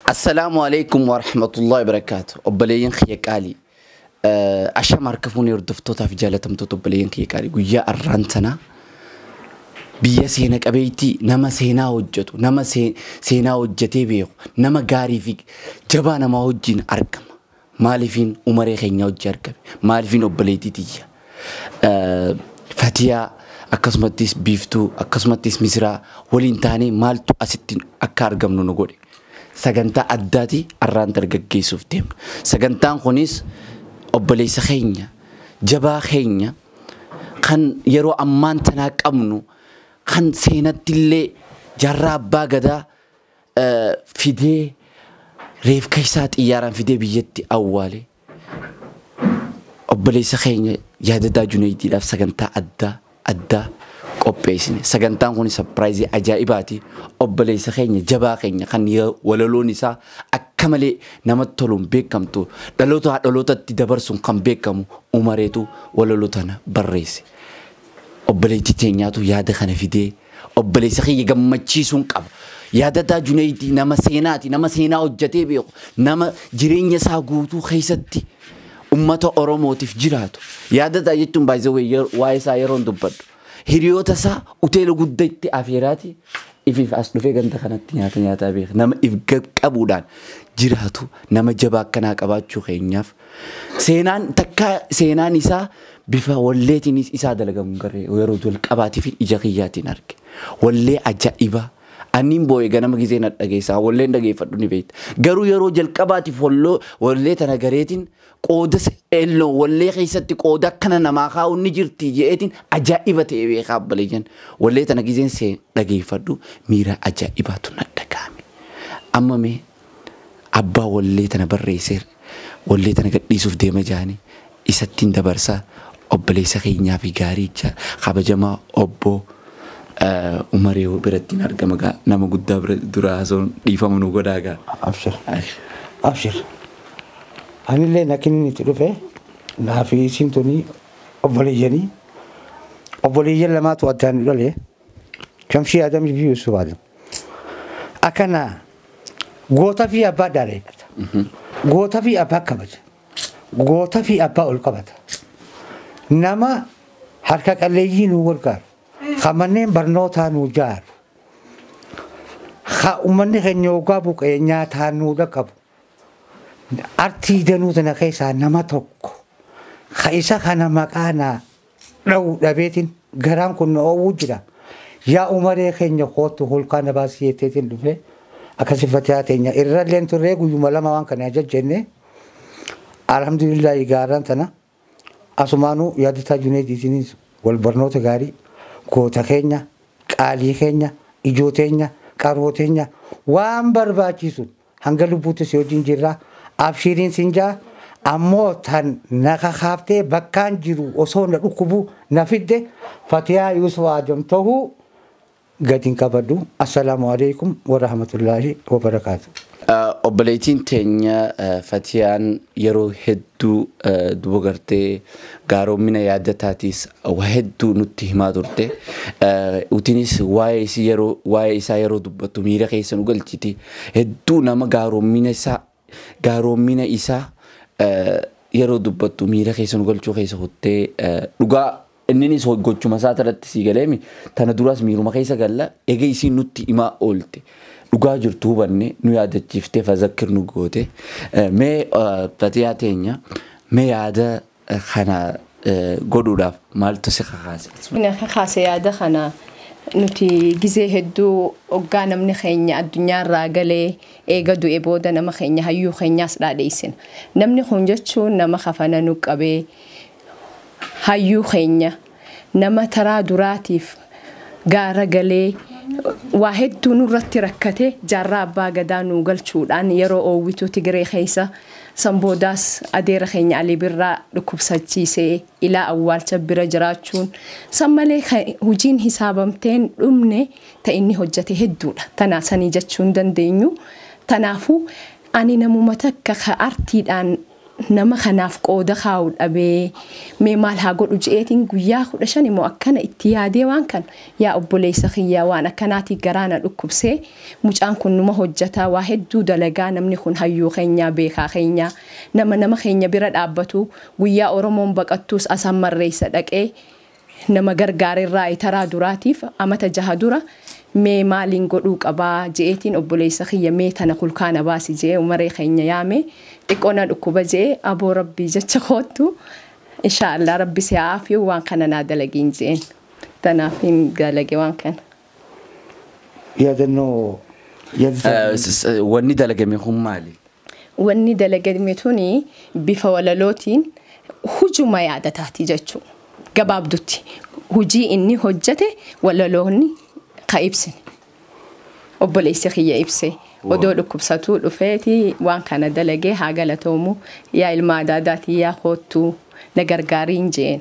Assalaamu alaikum warahmatullahi wabarakaatu. Obboleeyyan kiyya qaalii. Ashama harka fuunee hordoftootaaf jaalatamtoota obboleeyyan kiyya qaalii. Guyyaa arraan tanaa biyya seena qabeettii nama seenaa hojjetu, nama seenaa hojjetee beeku, nama gaarii fi jabaa namaa wajjin argama. Maaliifiin umaree keenya hojii argame? Maaliifiin obboleettii tiyya? Fatiyaa akkasumattis Biiftuu akkasumattis Misiraa waliin taanee maaltu asitti akka argamnu nu godhe? Sagantaa addaati arraan dargaggeessuuf deemna. Sagantaan kunis obboleessa keenya jabaa keenya kan yeroo ammaan tanaa qabnu kan seenatti illee jaarraa abbaa gadaa fidee reefka isaa xiyyaaraan fidee biyyatti awwaale obboleessa keenya Yaadataa Junaydiidhaaf sagantaa addaa addaa qopheessine. Sagantaan kun sapiraayizii ajaa'ibaati. Obboleessa keenya jabaa keenya kan walaloon isaa akka malee namatti toluun beekamtu dhaloota dhalootatti dabarsuun kan beekamu Umareetu walaloo tana barreesse. Obboleettii teenyaatu yaada kana fidee obboleessa kiyya gammachiisuun qaba. Yaadataa Junaydii nama seenaati, nama seenaa hojjetee beeku, nama jireenya isaa guutuu keessatti ummata Oromootiif jiraatu. Yaadataa jechuun baay'ee waa'ee isaa yeroon dubbadhu. Hiriyoota isaa hoteela guddaa itti afeeraati ifiif as dhufee ganda kanatti nyaata nyaataa beeka. Nama if qabuudhaan jiraatu nama jabaa akkanaa qabaachuu keenyaaf seenaan takka seenaan isaa bifa walleetiinis isaa dalagamu garee yeroo jalqabaatiif ija kiyyaatiin arge. Wallee ajaa'ibaa. Anniin boo'e ganama gizee na dhageessaa walleen dhageeffadhu ni beekta. Garuu yeroo jalqabaatiif wallee tana gareetiin qooda elloo wallee keessatti qooda akkana namaa kaa'uun ni jirti je'eetiin ajaa'iba ta'e beekaa abbaleeyyan. Wallee tana gizeen see dhageeffadhu miira ajaa'ibaatu na dhaga'ame. Amma mee abbaa wallee tana barreesseer wallee tana gadhiisuuf deema jaanii isattiin dabarsaa obboleessa keenyaa fi gaarii kabajamaa obbo Umaree biratti argama gaa nama guddaa bira dura haasa'uun dhiifama nu godhaa gaa. Abshir. Abshir. Anillee nakkin itti dhufe naa fi isiin tuni obboleeyyanii obboleeyyan lamaatu addaan nu dhale Shamshii Adamii fi Yusuf Adam. Akkana goota fi abbaa dhaaleeffata. Goota fi abbaa kabaja. Goota fi abbaa ol qabata. Nama harka qalleeyyii nu gargaaru. Ka manneen barnootaa nu jaaru. Ka uummanni keenya hoggaa buqqa'e nyaataan nu dhaqqabu. Artii danuu tana keessaa nama tokko. Ka isa kana maqaa naa dha'u dhabeetiin garaan kun na oowwuu jira. Yaa umaree keenya koottu holqaa na baasii jetteetiin dhufe akkasi fatihaa teenya irralleen turree guyyuma lama waan kana jajjenne alhamdulillahi gaaraan tana asumaanuu Yaadataa Juneediitiinis wal barnoota gaarii goota keenya qaalii keenya ijoo teenya qaroo teenya waan barbaachisu hanga lubbuutti si wajjin jirra abshiiriin sin jaa ammoo tan na kakaaftee bakkaan jiru osoo na dhukkubu na fidde Fatiyaa Yusuf Adam ta'uu gadi hin qabadhu. Assalaamu alaikum warahmatullaahi wabarakaatu. Obboleettiin teenya Fatiyaan yeroo hedduu duba gartee gaaroommina yaadataatis waa hedduu nutti himaa turte. Utinis waa'ee isii yeroo waa'ee isaa yeroo dubbattu miira keessa nu galchiti. Hedduu nama gaaroommina isaa gaaroommina isaa yeroo dubbattu miira keessa nu galchuu keessa kuttee dhugaa inninis gochuma isaa irratti sii galeemi tana duraas miiruma keessa galla eega isiin nutti himaa oolte. Dhugaa jirtu hubanne nu yaadachiiftee fazakkir nu goote. Mee Fatiyaa teenya mee yaada kana godhuudhaaf maaltu si kakaase? Na kakaase yaada kana nuti gizee hedduu hoggaa namni keenya addunyaarraa galee eega du'e booda nama keenya hayyuu keenyaas dhaadheessina. Namni kun jechuun nama kafana nu qabee hayyuu keenya nama taraa duraatiif gaara galee waa hedduu nurratti rakkate jaarraa abbaa gadaa nu galchuudhaan yeroo oowwituu Tigree keessa san boodaas adeera keenya Alii Birraa dhukkubsachiisee ilaa awwaalcha bira jiraachuun san malee hojiin hisaabamteen dhumne ta inni hojjete hedduudha. Tanaa sanii jechuu hin dandeenyu. Tanaafuu ani namuma takka ka artiidhaan Nama kanaaf qooda kaa'u dhabee mee maal haa godhu je'eetiin guyyaa 15 immoo akkana itti yaadee waan kana yaa obboleessa kiyyaa waan akkanaatii garaa na dhukkubsee mucaan kun numa hojjetaa waa hedduu dalagaa namni kun hayyuu keenyaa beekaa keenyaa nama keenya bira dhaabbatu guyyaa Oromoon baqattuus asan marreessa dhaqee nama gargaarerraa taraa duraatiif amata 6 dura mee maaliin godhuu qabaa je'eetiin obboleessa kiyya mee tana kulkaana baasi je'ee umaree keenya yaame xiqqoo na dhukkuba je'ee aboo rabbii jecha koottu inshaallah rabbi si haa afiyu waan kana naa dalagiin je'een tanaaf hin dalage waan kana. Yaadannoo Wanni dalagame kun maali? Wanni dalagame tuni bifa walalootiin hujuma yaadataati jechuudha. Gabaabdutti hujii inni hojjete walaloonni ka ibsine obboleessi kiyya ibse odoo dhukkubsatuu dhufeeti waan kana dalagee haa galatoomu yaa ilma adaadaatii yaa koottuu na gargaariin je'een.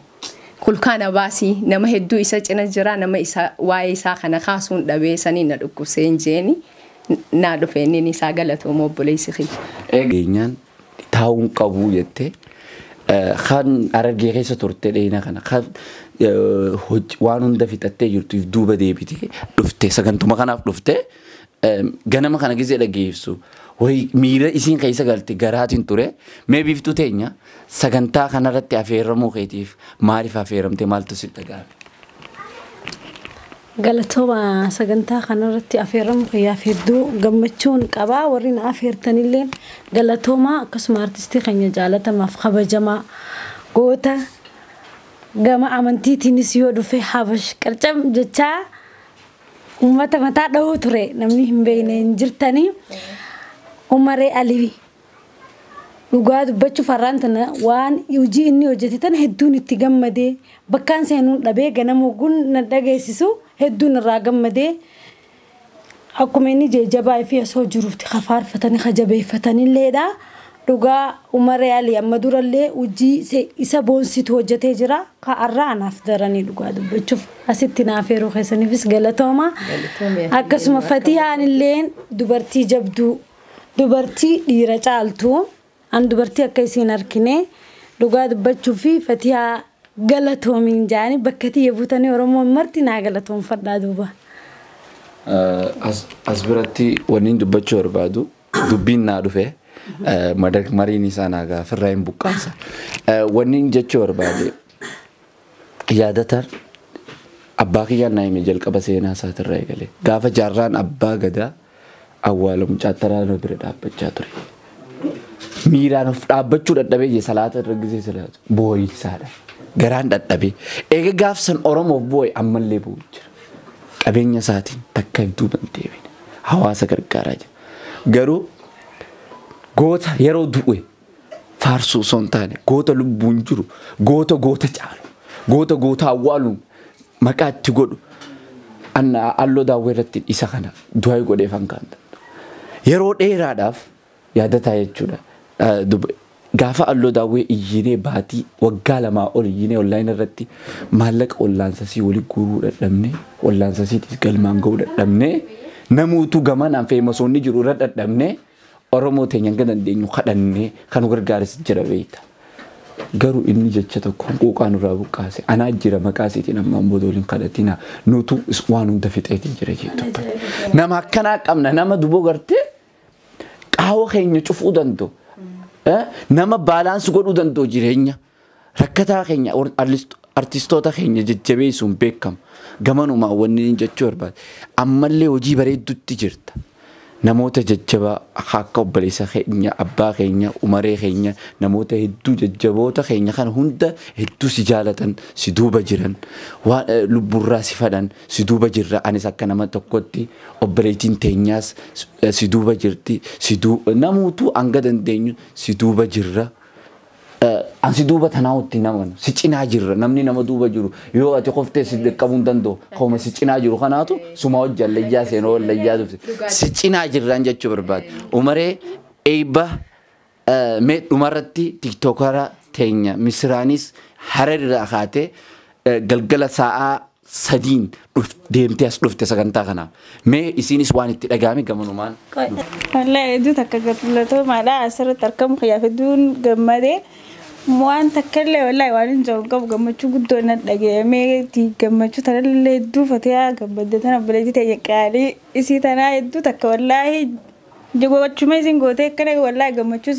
Kulkaana baasii nama hedduu isa cina jira nama isa waa'ee isaa kana kaasuun dhabee sanii na dhukkubseen je'eni naa dhufe inni isaa galatoomu obboleessi kiyya. Geenyaan taa'uun qabuu jettee kan Harargee keessa turte dheena kana kan waan hunda fixattee jirtuuf duuba deebitee dhufte sagantuma kanaaf dhufte ganama kana gisee dhageessu wayi miira isiin keessa galte garaatiin ture mee biiftuu teenya sagantaa kanarratti affeeramuu keetiif maaliif affeeramte maaltu si dhaga'ame? Galatooma sagantaa kanarratti affeeramuu kiyyaaf hedduu gammachuun qabaa warri na affeertanillee galatooma akkasuma artistii keenya jaalatamaaf kabajamaa goota gama amantiitiinis yoo dhufe habash qarcam jechaa uummata mataa dhahuu ture namni hin beekne hin jirtanii Umaree Alii dhugaa dubbachuuf har'aan tana waan hojii inni hojjete tana hedduun itti gammadee bakkaan seenuun dhabee ganama oguun na dhageessisu hedduun irraa gammadee akkuma inni jajjabaa fi osoo jiruutti kafaarfatanii kajabeeffatanilleedha. Dhugaa Umaree Alii amma durallee hojii isa boonsitu hojjetee jira. Ka'arraa anaaf daranii dhugaa dubbachuuf asitti naaf yeroo keessaniifis galatooma. Akkasuma Fatiyaan illeen dubartii jabduu dubartii dhiira caaltu an dubartii akka isiin argine dhugaa dubbachuu fi Fatiyaa galatoomiin jaanii bakka tiyya buutanii Oromoon marti naa galatoomfadhaa duuba. As biratti wanni dubbachuu barbaadu dubbiin naa dhufe mariin isaa naa gaafirraa hin buqqaasa. Wanni jechuu barbaade yaadataan abbaa kiyyaan naa hime jalqaba seenaa isaatirraa eegale. Gaafa jaarraan abbaa gadaa awwaalamu caataraa na bira dhaabbachaa ture. Miiraan of dhaabbachuu dadhabee jee salaata irra gisee salaatu boo'isaadha. Garaan dadhabee eega gaafsan Oromoof boo'e ammallee boo'u jira. Qabeenya isaatiin takka duuba hin deebine hawaasa gargaaraa jira. Garuu goota yeroo du'e faarsuu osoo hin taane goota lubbuun jiru goota goota caalu goota goota awwaaluun maqaa itti godhu alloo daawwee irratti isa kana du'aa godhee fankaan yeroo dheeraadhaaf yaadataa jechuudha. Gaafa alloo daawwee iyyinee baatii waggaa 2 ol iyyinee onlaayinii irratti maallaqa ollaansasii walii guuruu dadhabnee ollaansasiitis galmaan ga'uu dadhabnee namoota gamanaan feemasoonni jiru irra dadhabnee Oromoo teenya hanga dandeenyu kadhannee kan nu gargaaris jira beekta. Garuu inni jecha tokko quuqaa nurraa buqqaase anaa jira maqaa isiitiin ammaan booda waliin kadhatina nutu waan hunda fixeetiin jira jechuudha. Nama akkanaa qabna nama duboo gartee qaawwa keenya cufuu danda'u. Nama baalaansi godhuu danda'u jireenya rakkataa keenya artistoota keenya jajjabeessuun beekamu gamanumaa wanni jechuu barbaade ammallee hojii bareedduutti jirta. Namoota jajjabaa akka obboleessa keenya abbaa keenya umaree keenya namoota hedduu jajjaboota keenya kana hunda hedduu si jaalatan si duuba jiran waan lubburraa si fadhan si duuba jirra anis akka nama tokkotti obboleettiin teenyaas si duuba jirti si duuba namoota hanga dandeenyu si duuba jirra. Ansi duuba tanaawutti naman si cinaa jirra namni nama duuba jiru yoo ati qoftee si qabuun hin danda'u koma si cinaa jiru kanaatu suma hojii allayyaa seenoo allayyaa dhufte si cinaa jirraan jechuu barbaade. Umaree eebba mee dhumarratti tiktokara teenya misiraanis Hararirraa kaatee galgala sa'aa sadiin deemtee as dhufte sagantaa kanaaf. Mee isiinis waan itti dhagahame gamanumaan. Wallahi hedduu takka galatoomaadha asirratti argamu kiyyaaf hedduun gammadee waan takka illee wallahi waan hin jiru qabu gammachuu guddoo na dhaga'amee gammachuu tanallee hedduu fatee gammadde tana obboleettii ta'e qaalii isii tanaa hedduu takka wallahi gochuma isin gootee akkana wallahi gammachuu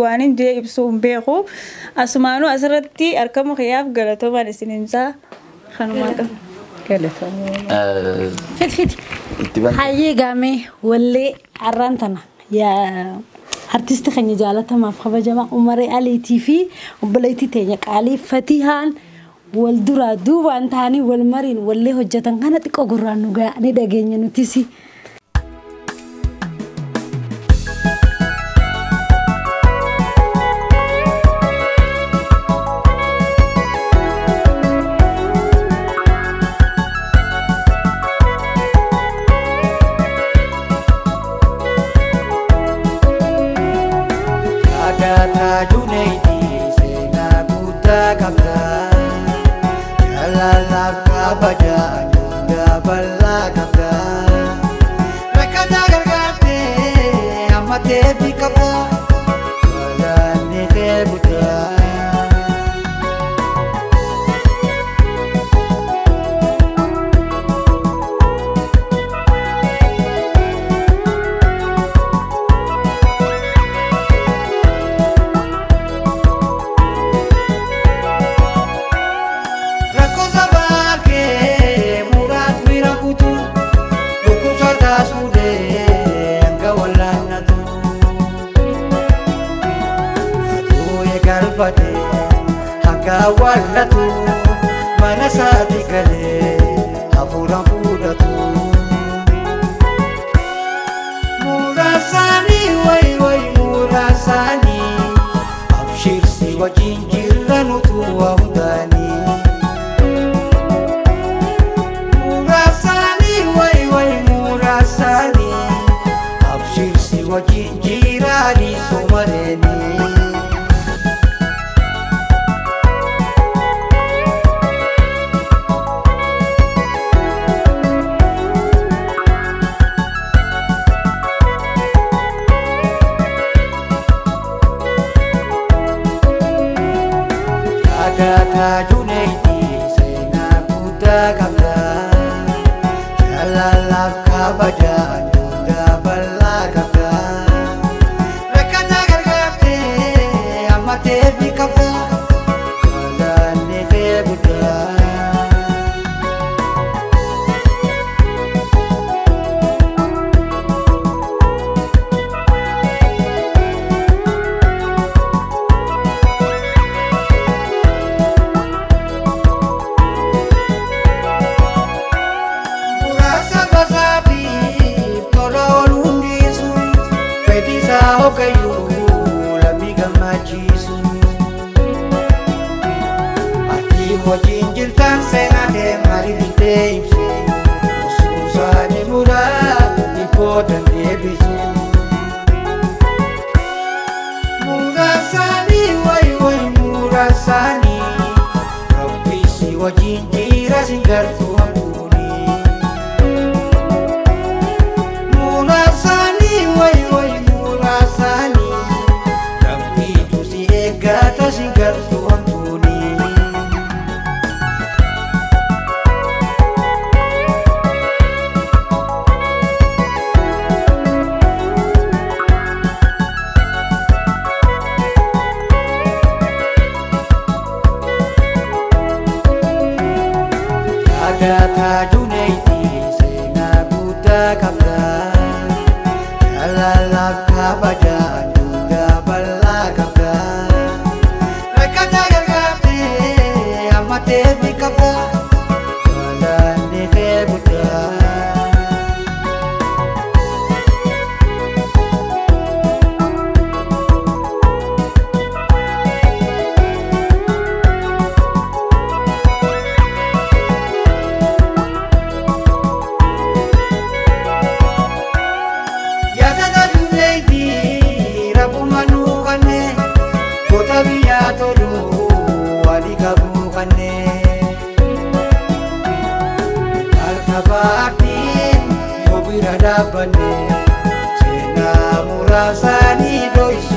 waan hin jee ibsuu hin beeku asumaanuu asirratti argamu kiyyaaf galatoomaan isin himsaa kanumaa qaba. Galatoomaa. Fiti. Hayyee gaamee wallee arraan tana yaa artisti keenya jaalatamaaf kabajamaa Umaree Aliitii fi obboleettii teenya qaalii Fatihaan wal duraa duubaan ta'anii wal mariin wallee hojjetan kana xiqqoo gurraan nu ga'a ni dhageenya nutis. Dhaabbanne seenaa muraasaanii dhoysu.